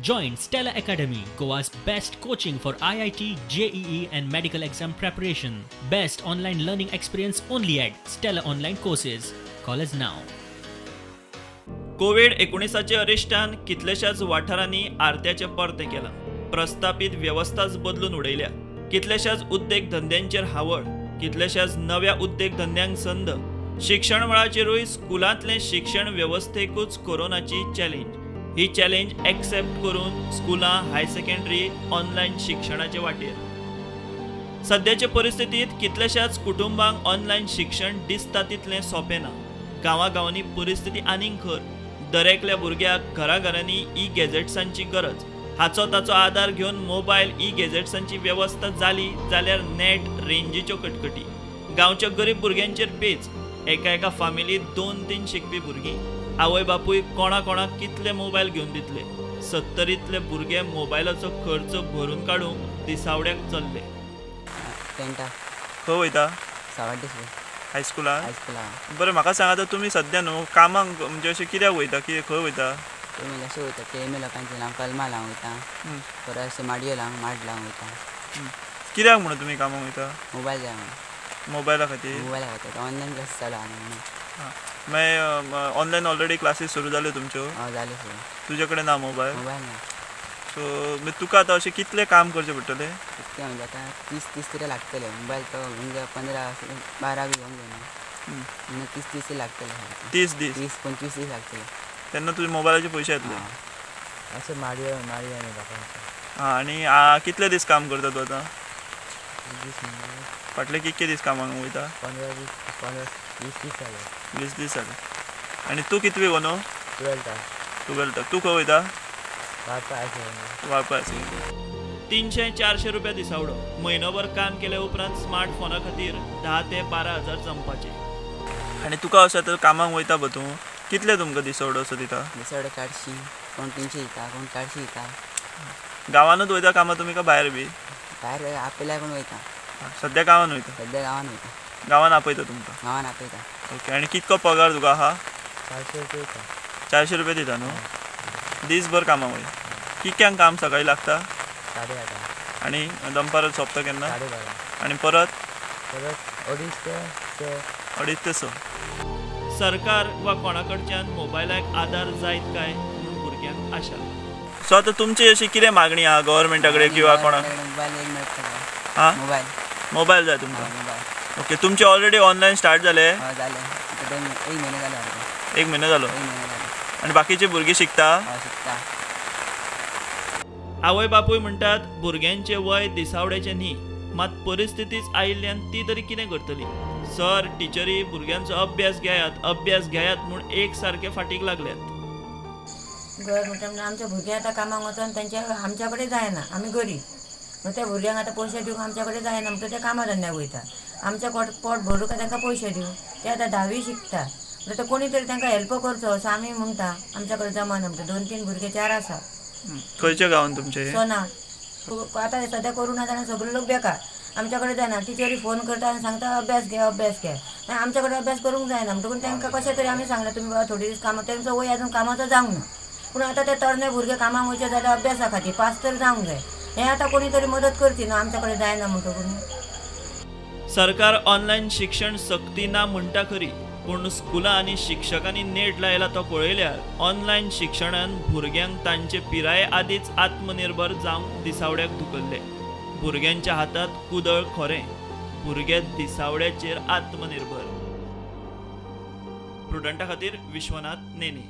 Join Stella Academy, Goa's best coaching for IIT, JEE and medical exam preparation. Best online learning experience only at Stella Online Courses. Call us now. Covid 19 अरिश्टान कितल्याशाच वाठारांनी आरत्याचें परतें केलां. प्रस्थापित वेवस्थाच बदलून उडयल्या. कितल्याशाच उद्देग धंद्यांचेर हावळ, कितल्याशाच नव्या उद्देग धंद्यांक संद. शिक्षण मळाचेरूय स्कुलांतलें शिक्षण वेवस्थेकूच कोरोनाची चॅलेंज. ही चॅलेंज एक्सेप्ट करून स्कुलां हाय सेकंडरी ऑनलायन शिक्षणाचे वाटेर. सद्याचे परिस्थितींत कितल्याशाच कुटुंबांक ऑनलायन शिक्षण दिसता तितलें सोंपें ना. गांवागांवांनी परिस्थिती आनीक खर. दरेकल्या भुरग्याक घराघरांनी ई गॅजेट्सांची गरज. हाचो ताचो आदार घेवन मोबायल ई गॅजेट्सांची वेवस्था जाली जाल्यार नेट रेंजीच्यो कटकटी. गांवच्या गरीब भुरग्यांचेर पेच. एका एका फामिलींत 2-3 शिकपी भुरगीं. आवय बापूय कोणा कोणाक कितले मोबायल घेवन दितले. 70तले भुरगे मोबायलाचो खर्च भरून काडूंक दिसावड्याक चल्ले. खंय वयता? हायस्कुलाक. बरें, म्हाका सांगा आतां तुमी सद्या न्हू कामाक म्हणजे अशें कित्याक वयता, कितें खंय वयता? अशें वयता केएमए लोकांचे लावन कलमा लावंक वयता, परत अशें माडयो लावंक माड लावंक वयता. कित्याक म्हणून तुमी कामाक वयता? मोबायल जाय म्हणून. मोबायला खातीर? मोबायला खातीर ऑनलायन क्लास चालू आहा म्हणून. मागीर ऑनलायन ऑलरेडी क्लासीस सुरू जाल्यो तुमच्यो? हय, जाल्यो सुरू. तुजे कडेन ना मोबायल? मोबायल ना. सो मागीर तुका आतां अशें कितलें काम करचें पडटलें? कितलें म्हणजे आतां 30-30 तरी लागतले. मोबायल तो घेवंक जाय 15-12 बी घेवंक जायना, म्हणून 30-30 लागतले. 30 दीस? 30-25 दीस लागतले. तेन्ना तुजे मोबायलाचे पयशे येतले. अशें माडयो माडयो हां. आनी कितले दीस काम करता तूं आतां? फाटले कितके दीस कामाक वयता? 15 दीस. 20 दीस जाले. 20 दीस जाले. आनी तूं कितवी गो न्हू? 12. 12. तूं खंय वयता? वाळपय. 300-400 रुपया दिसावडो. म्हयनोभर काम केल्या उपरांत स्मार्टफोना खातीर 10 ते 12 हजार जमपाचे. आनी तुका अशें आतां कामाक वयता पळय तूं, कितले तुमकां दिसवडो असो दिता? दिसवडो 400, कोण 300 दिता, कोण 400 दिता. गांवानूच वयता कामां तुमी काय भायर बी? भायर आपल्या कोण वयता. सद्या गांवान वयता? सद्या गांवान वयता. गांवान आपयता तुमकां? गांवान आपयता. ओके. आनी कितको पगार तुका आहा? 400 रुपया दिता. 400 रुपया दिता न्हू? दीसभर कामाक वयता. कितक्यांक काम सकाळीं लागता? 8:30. आनी दनपारां सोंपता केन्ना? 12:30. आनी परत? परत 2:30 ते 6. 2:30 ते 6. सरकार वा कोणा कडच्यान मोबायलाक आदार जायत काय म्हूण भुरग्यांक आशा. सो आतां तुमची अशी कितें मागणी आहा गव्हर्मेंटा कडेन किंवा कोणाक? मोबायल. मोबायल मोबायल जाय तुमकां? ओके. तुमचे ऑलरेडी ऑनलायन स्टार्ट जाले? जाले. एक म्हयनो जालो. एक म्हयनो जालो. आनी बाकीची भुरगीं शिकता? शिकता. आवय बापूय म्हणटात भुरग्यांचें वय दिसावड्याचें न्ही, मात परिस्थितीच आयिल्ल्यान ती तरी कितें करतली. सर टिचरी भुरग्यांचो अभ्यास घेयात अभ्यास घेयात म्हूण एक सारके फाटीक लागल्यात. गव्हर्मेंटान आमच्या भुरग्यांक आतां कामाक वचोन तेंच्या आमच्या कडेन जायना, आमी गरीब, म्हणून त्या भुरग्यांक आतां पयशे दिवंक आमच्या कडेन जायना, म्हणटकीर ते कामा धंद्याक वयता. आमच्या पोट भरूंक तांकां पयशे दिवं, ते आतां 10वी शिकता, म्हणटकीर कोणी तरी तांकां हेल्प करचो असो आमी म्हणटा. आमच्या कडेन जमाना म्हणटा. 2-3 भुरगे 4 आसा. खंयच्या गांवान तुमचे? सोना. आतां सद्या कोरोना जाल्यार सगळे लोक बेकार, आमच्या कडेन जायना. टिचरी फोन करता आनी सांगता अभ्यास घे अभ्यास घे, मागीर आमच्या कडेन अभ्यास करूंक जायना. म्हणटकूच तांकां कशें तरी आमी सांगलें तुमी बाबा थोडे दीस कामां, तेंचो वय अजून कामाचो जावंक ना, पूण आतां ते तरणे भुरगे कामाक वयचे जाल्यार अभ्यासा खातीर पास तर जावंक जाय. हें आतां कोणी तरी मदत करची न्हू, आमच्या कडेन जायना म्हणटकूच. सरकार ऑनलायन शिक्षण सक्ती ना म्हणटा खरी, पूण स्कुलां आनी शिक्षकांनी नेट लायला तो पळयल्यार ऑनलायन शिक्षणान भुरग्यांक तांचे पिराये आदींच आत्मनिर्भर जावंक दिसावड्याक धुकल्ले. भुरग्यांच्या हातांत कुदळ खोरें, भुरगे दिसावड्याचेर आत्मनिर्भर. प्रुडंटा खातीर विश्वनाथ नेने.